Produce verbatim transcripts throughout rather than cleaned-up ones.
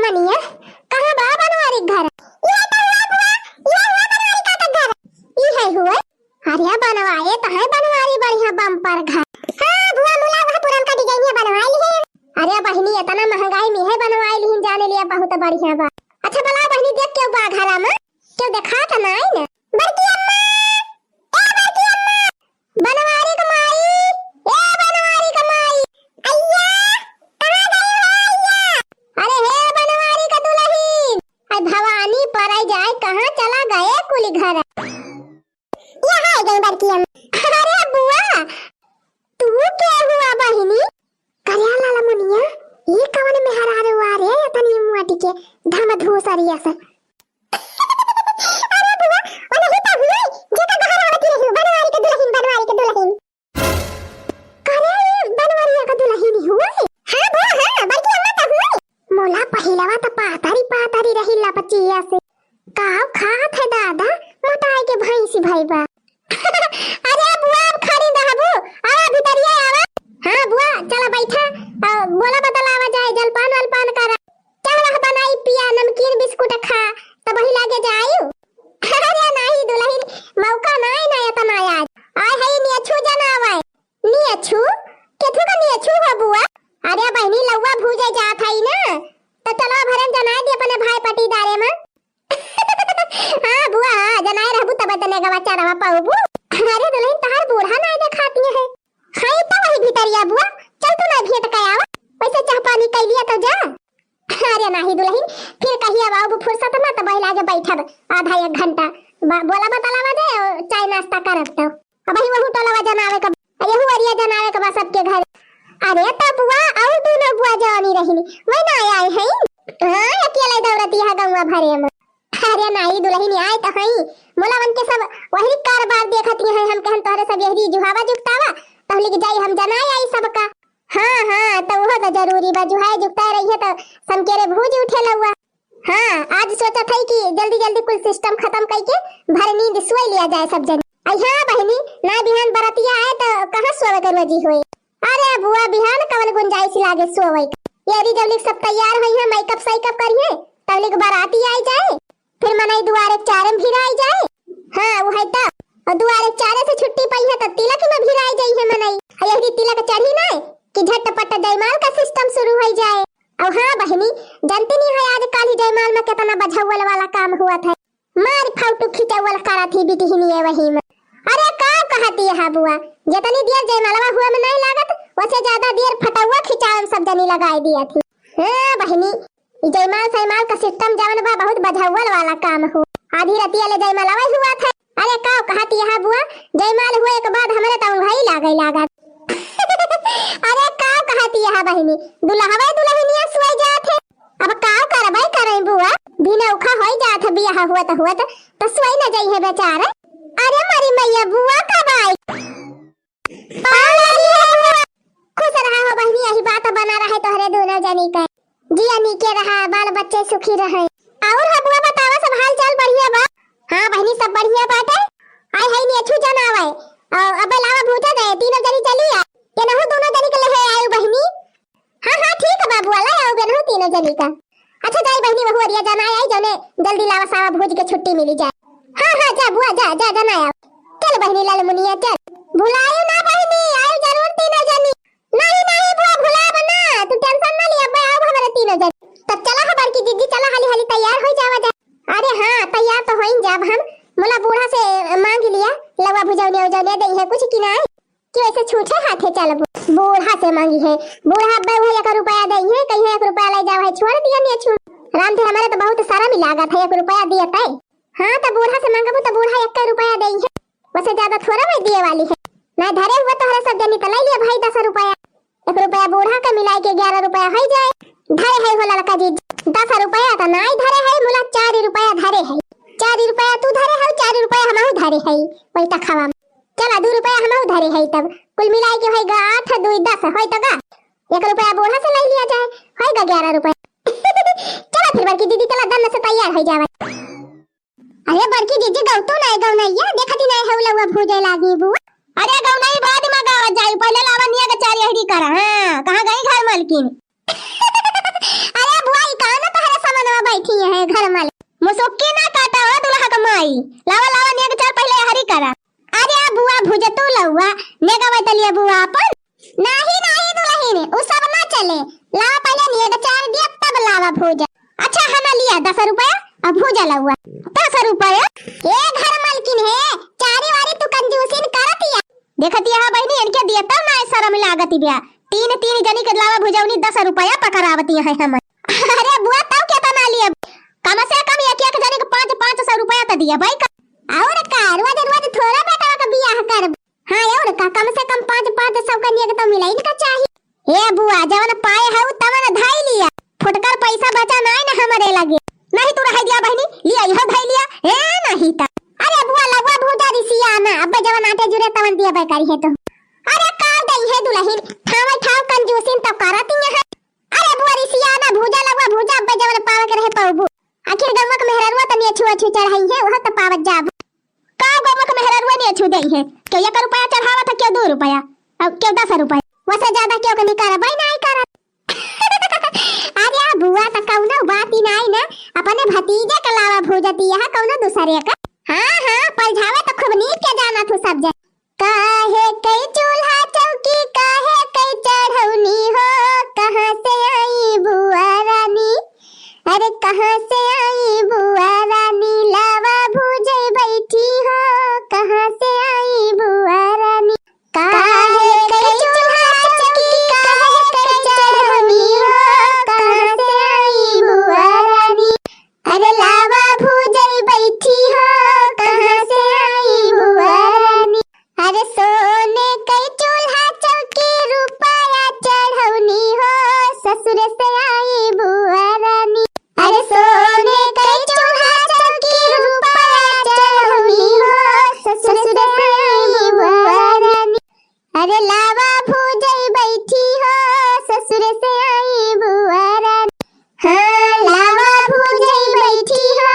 कनिया, कहाँ बा बनवारी क घर? इहे तो हुआ बुआ, इहे हुआ बनवारी काका क घर। इहे हुआ? अरे बनवारी तो है बनवारी, बढ़िया बम्पर घर। हाँ बुआ, मुला वह पुरनका design है बनवाई लिहे। अरे बहिनी, इतना महंगाई में है बनवाई लिहिन, जाने लिया बहुत बढ़िया बा। अच्छा बला बहिनी, देख केउ बा घरा में, केउ देखा तो नाई ना? बड़की अम्मा, ए बड़की अम्मा, बनवारी क माई, ए बनवारी क माई, अइया, कहाँ गई हो अइया? अरे हे बनवारी क दुलहिन, अरे भवानी परै जाए, कहाँ चला गए कुली घर? ये है गई बड़की अम्मा। अरे बुआ, तू के हुआ बहिनी? करिया लाला मुनिया, ये कवन मेहरारू आ रे, तनी मुआटी के धम धूसरिया से। अरे बुआ, वो नहीं तो हुई, जेका घर आवती रही, बनवारी के दुलहिन, बनवारी के दुलहिन। करे ये बनवारिया के दुलहिन हुई? हाँ बुआ, हाँ, बड़की अम्मा तो हुई। मोला पहिलवा तो पातरी पातरी रही लपचिया से। काव खात है दादा, मोटाई के भैंसी भई बा। अरे बुआ, अब खड़ी रहबू, आवा भितरिया आवा। हाँ बुआ, चला बैठा, अ, बोला बतलावा जाए, जलपान वलपान करा, चाह वाह बनाई पिया, नमकीन बिस्कुट खा, तब वही लागे जायू। अरे नाही दुलहिन, मौका नाही ना एतना आज, आय है नियछू जनावे। नियछू? केथू का नियछू हो बुआ? अरे बहिनी, लउवा भूजे जात हई ना, तो चलो भरे में जनाए दी अपने भाई पटीदारे में। हाँ बुआ, हाँ, जनाए रहबू तब तने गवा चारवा पाउबू। अरे दुलहिन, तहार बूढ़ा नाई देखाती है। हई तो वही भीतरिया बुआ, चल तू ना भेंट के आवा। वैसे चाह पानी कई लिया तो जा। अरे नाही दुलहिन, फिर कहिया आउबू फुर्सत में तब लागे बैठब आधा एक घंटा। बा-, बोला बतलावा जाए और चाय नाश्ता करब तो। अब ही वहू टोलवा जनावे का, आ यहू अरिया जनावे का बा सबके घर। अरे तो बुआ, और दोनों बुआ जवानी रहिनी, वही ना आए हैं? हाँ, अकेले दौड़ती है गौवा भरे में। अरे नाही दुलहिन, आए तो हई, मोला मन के सब वही कारबार देखती हैं, हम कहन तोहरे सब यहरी जुहावा जुगतावा, तहली के जाई हम जनाए आई सबका। हाँ, हाँ, तो वो तो जरूरी बा, जुहाए जुगताए रही है तो समकेरे भूज उठे लउवा। हाँ, आज सोचत हई कि जल्दी जल्दी कुल system खतम कइके भर नींद सोए लिया जाए सब जन। आई हाँ बहिनी, ना बिहान बरतिया आए तो कहाँ सोवे के रोजी होए? अरे बुआ, बिहान कवन गुंजाइश लागे सोवे के? यहरी जौलिक सब तैयार होई है, makeup साइकअप करिए, तौलिक बराती आई जाए, फिर मनई दुआरे के चारे में भिराई जाए। हाँ, वो है तो। और दुआरे के चारे से छुट्टी पाई है तो तिलक में भिराई जाई है मनई। और यहरी तिलक चढ़ी ना कि झटपट जयमाल का system शुरू हो जाए। और हाँ बहिनी, जानती नहीं है आजकल ही जयमाल में कितना बझौल वाला काम हुआ था। मार फाउटू खिंचौल करा थी बिटिहनिए वही में। अरे का कहती है बुआ, जितनी देर जयमालवा हुए में नहीं लागत, वसे ज्यादा देर फटौआ खिंचावे में सब जनी लगाए दिया थी। हाँ बहिनी, ई जयमाल सयमाल का system जवन बा, बहुत बझौल वाला काम हो। आधी रतिया ले जयमालवा हुआ था। अरे का कहती है बुआ, जयमाल हुए के बाद हमरे तो उंघाई लागे लागत। अरे का कहती है बहिनी, दुल्हवे दुल्हनिया सोए जात है। अब का करबै करै बुआ, बिनौखा होई जात है बियाह हुअत हुअत, तो सोई न जइहे बेचारे। अरे मरी मैया, बुआ कब आई? पाँव लागी है बुआ। खुश रहा हो बहिनी, यही बात बना रहे तोहरे दोनों जनी के। जिया नीके रहा, बाल बच्चे सुखी रहे। और हो बुआ बतावा, सब हाल चाल बढ़िया बा? हाँ बहिनी, सब बढ़िया बाटे। आए है नियछू जनावे। और अब लावा भूजा दे, तीनों जनी चली आ। केनहू दोनों जनी के लेहे आयु बहिनी। हाँ, हाँ, ठीक है बाबू, ला आओ बेनहू तीनों जनी का। अच्छा, जाई बहिनी, वहू अरिया जनाए आई, जौने जल्दी लावा सावा भूज के छुट्टी मिली जाए। हाँ, हाँ, जा बुआ, जा, जा, जनाए आओ। चल बहिनी लाल मुनिया, चल। भुलायु ना बहिनी, आयु जरूर तीनों जनी। नहीं, नहीं बुआ, भुलाब ना, तू tension ना लिया, अब आओ हमारे तीनों जनी। तब चला हो बड़की जीजी, चला हाली हाली तैयार हो जावा जा। अरे हाँ, तैयार तो होइन जाब हम। मुला बूढ़ा से मांग लिया, लवा भुजौनिया उजौनिया दे है कुछ कि नहीं? कि वैसे छूटे हाथे चलबू? बूढ़ा से मांगी है। बूढ़ा अब्बे उहे एक रुपया दे है, कही है एक रुपया ले जाओ है, छोड़ दिया नियछू। राम धीर, हमारे तो बहुत शर्म ही लागत है, एक रुपया दिया तय। हाँ, तो बूढ़ा से मांगबू तो बूढ़ा एक रुपया दे है, वैसे ज्यादा थोड़ा मैं दिए वाली है। मैं धरे हुआ तोहरे सब जनी तो ले लिया भाई दस रुपया। एक रुपया बूढ़ा के मिलाई के ग्यारह रुपया हो जाए। धरे है हो लड़का जी दस रुपया तो नाई धरे है, मुला चार रुपया धरे है। चार रुपया तू धरे है, चार रुपया हमहू धरे है। वही तक हवा में चला, दो रुपया हमहू धरे है, तब कुल मिलाई के होई गा आठ दुई दस, होई तो गा एक रुपया बूढ़ा से ले लिया जाए, होई गा ग्यारह रुपया। चला फिर बड़की दीदी, चला दन्न से तैयार हो जावा। अरे बड़की जीजी, गौतो नहीं गौनैया, देखती नहीं है लउवा भूजे लागी बुआ। अरे गौनई बाद में गावा जाई, पहले लावा निया के चार यहरी करा। हाँ, कहाँ गई घर मालकिन? अरे बुआ, ई कहाँ ना तोहरे लावा, लावा, नेग चार पहिले हरी करा। अरे आ बुआ भुजतू लउआ, नेगवा तलिया बुआ आपन। नाही, नाही दुलहिन, उ सब ना चले। लावा पहिले नेग चार दिया तब लावा भुजा। अच्छा हना लिया दस रुपया, अब भुजा लउआ। दस रुपया? ए घर मलकिन है, चारी वारी तू कंजूसिन करत या। देखत यह बहिनी, इनके दिया तब ना शरम लागत बिया। तीन, तीन जनी के लावा भुजौनी दस रुपया पकड़ावत है हम। अरे बुआ, तब केतना लिया? कम से कम एक, एक जनी के पाँच, पाँच सौ रुपया त दिया भाई का। और का, रोज, रोज थोड़ा बेटवा का बियाह करब। हाँ, और का, कम से कम पाँच, पाँच सौ का नियत तो मिला इनका चाहिए। ए बुआ, जवन पाए हऊ तवन धाई लिया, फुटकर पैसा बचा नाई ना हमरे लगे। नहीं तू रह दिया बहिनी, लिया इहो धाई लिया। ए नहीं त। अरे बुआ, लउआ भूजा रिसिया ना, अब्बे जवन आटे जुरे तवन दिया बे करी है तो। अरे का दई है दुलहिन, ठावे ठाव कंजूसिन तो करत ही है। अरे बुआ रिसिया ना, भूजा लउआ भूजा, अब्बे जवन पावे के रहे पौबू। आखिर गमक मेहररुआ तनी अछू अछू चढ़ाई है, वह तो पावत जाब। का गमक मेहररुआ ने अछू दई है? केहू एक रुपया चढ़ावत है, केहू दो रुपया, अब केहू दस रुपया। वसे ज्यादा केहू के निकारा बाई नाई करत। अरे बुआ, त कौनो बात ही नाई ना, अपने भतीजे के लावा भूजती है, कौनो दूसरे का। हाँ, हाँ, पलझावे तो खूब नीक के जाना तू सब जन। काहे कई चूल्हा चौकी, काहे कई चढ़ौनी हो, कहाँ से आई बुआ रानी? अरे कहाँ से आई बुआ रानी, लावा भूजे बैठी हो, कहाँ से आई बुआ रानी? काहे कई चूल्हा चौकी, काहे कई चढ़ौनी हो, कहाँ से आई बुआ रानी? अरे लावा भूजल बैठी हो, कहाँ से आई बुआ रानी? अरे सोने कई चूल्हा चौकी, रुपया चढ़ौनी हो, ससुर से आई बुआ रानी। अरे सोने कई चूल्हा चौकी, रुपया चढ़ौनी हो, ससुर से आई बुआ रानी। अरे लावा भूजल बैठी हो, ससुर से आई बुआ रानी। हाँ, लावा भूजल बैठी हो,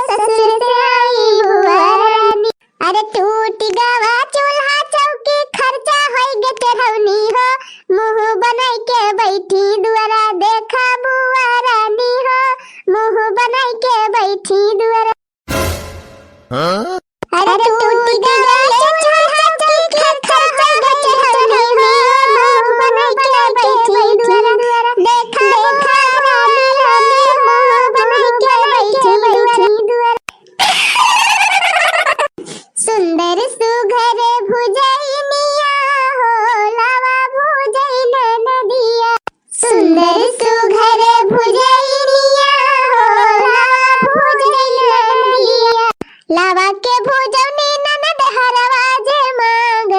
ससुर से आई बुआ रानी। अरे टूट गवा चूल्हा चौकी, खर्चा होई गे चढ़ौनी हो, मुँह बनाई के बैठी दुआरा, देखा बुआ रानी हो, मुँह बनाई के बैठी दुआरा। हाँ? अरे टूट गवा चूल्हा चौकी, खर्चा होई गे चढ़ौनी हो, मुँह बनाई के बैठी दुआरा, देखा बुआ रानी हो, मुँह बनाई के बैठी दुआरा। सुंदर सुघर भुजैनिया हो, लावा भुजै ननदिया। सुंदर सुघर भुजैनिया हो, लावा भुजै ननदिया। लावा के भुजौनी ननद हरवा जे मांग।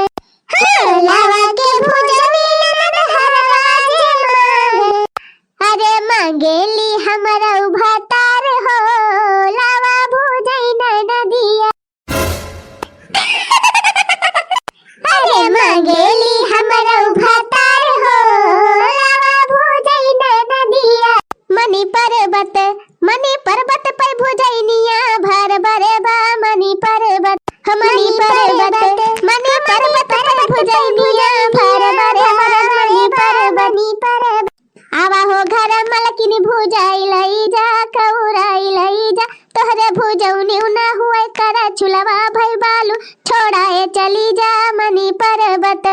हाँ, लावा के भुजौनी ननद हरवा जे मांग। अरे मांगेली हमरा भतार हो, लावा भुजै ननदिया। अरे मांगेली हमरा भतार हो, लावा भुजै ननदिया। मनी पर्वत, मनी पर्वत पे भुजैनिया, भर भरे बा मनी पर्वत। मनी पर्वत, मनी पर्वत पे भुजैनिया, भर भरे बा मनी पर्वत। आवा हो घर मलकिन भुजाई लई जा, कउराई लई जा, तोहरे भुजौनी ना हुए करा चुलवा भई बालू, छोड़ाए चली जा मनी पर्वत।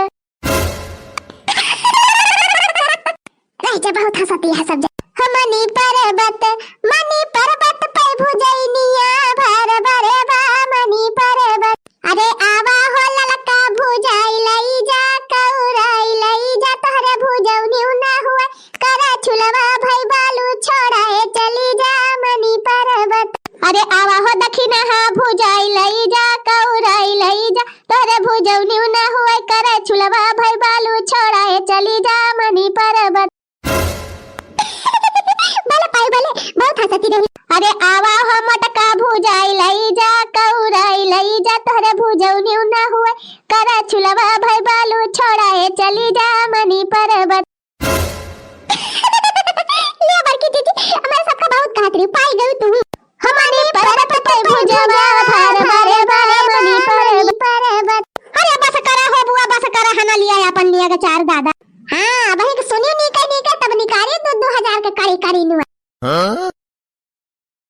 रह जा, बहुत हंसती है सब जन। मनी पर्वत, मनी पर्वत पे भुजैनिया, भर भरे बा मनी पर्वत। अरे आवा हो ललका भुजाई लई जा, कउराई लई जा, तोहरे भुजौनी ना हुए, करा चुलवा भई बालू, छोड़ाए चली जा मनी पर्वत। अरे आवा हो दखिनहा भुजाई लई जा, कउराई लई जा, तोहरे भुजौनी ना हुए, करा चुलवा भई बालू, छोड़ाए चली जा मनी पर्वत। भले पाई भले, बहुत हंसती रही। अरे आवा हो मोटका भुजाई लई जा, कउराई लई जा, तोहरे भुजौनी ना हुए, करा चुलवा भई बालू, छोड़ाए चली जा मनी पर्वत। ले बड़की जीजी, हमारे सबका बहुत कहत रही, पाई गई तू। मनी पर्वत पे भुजवा भर भरे बा मनी पर्वत। अरे बस करा हो बुआ, बस करा, हना लिया अपन लिया के चार दादा। हाँ, वही के सुनी नीके नीके, तब निकारी दो दो हजार के करी करी नुआ। हाँ?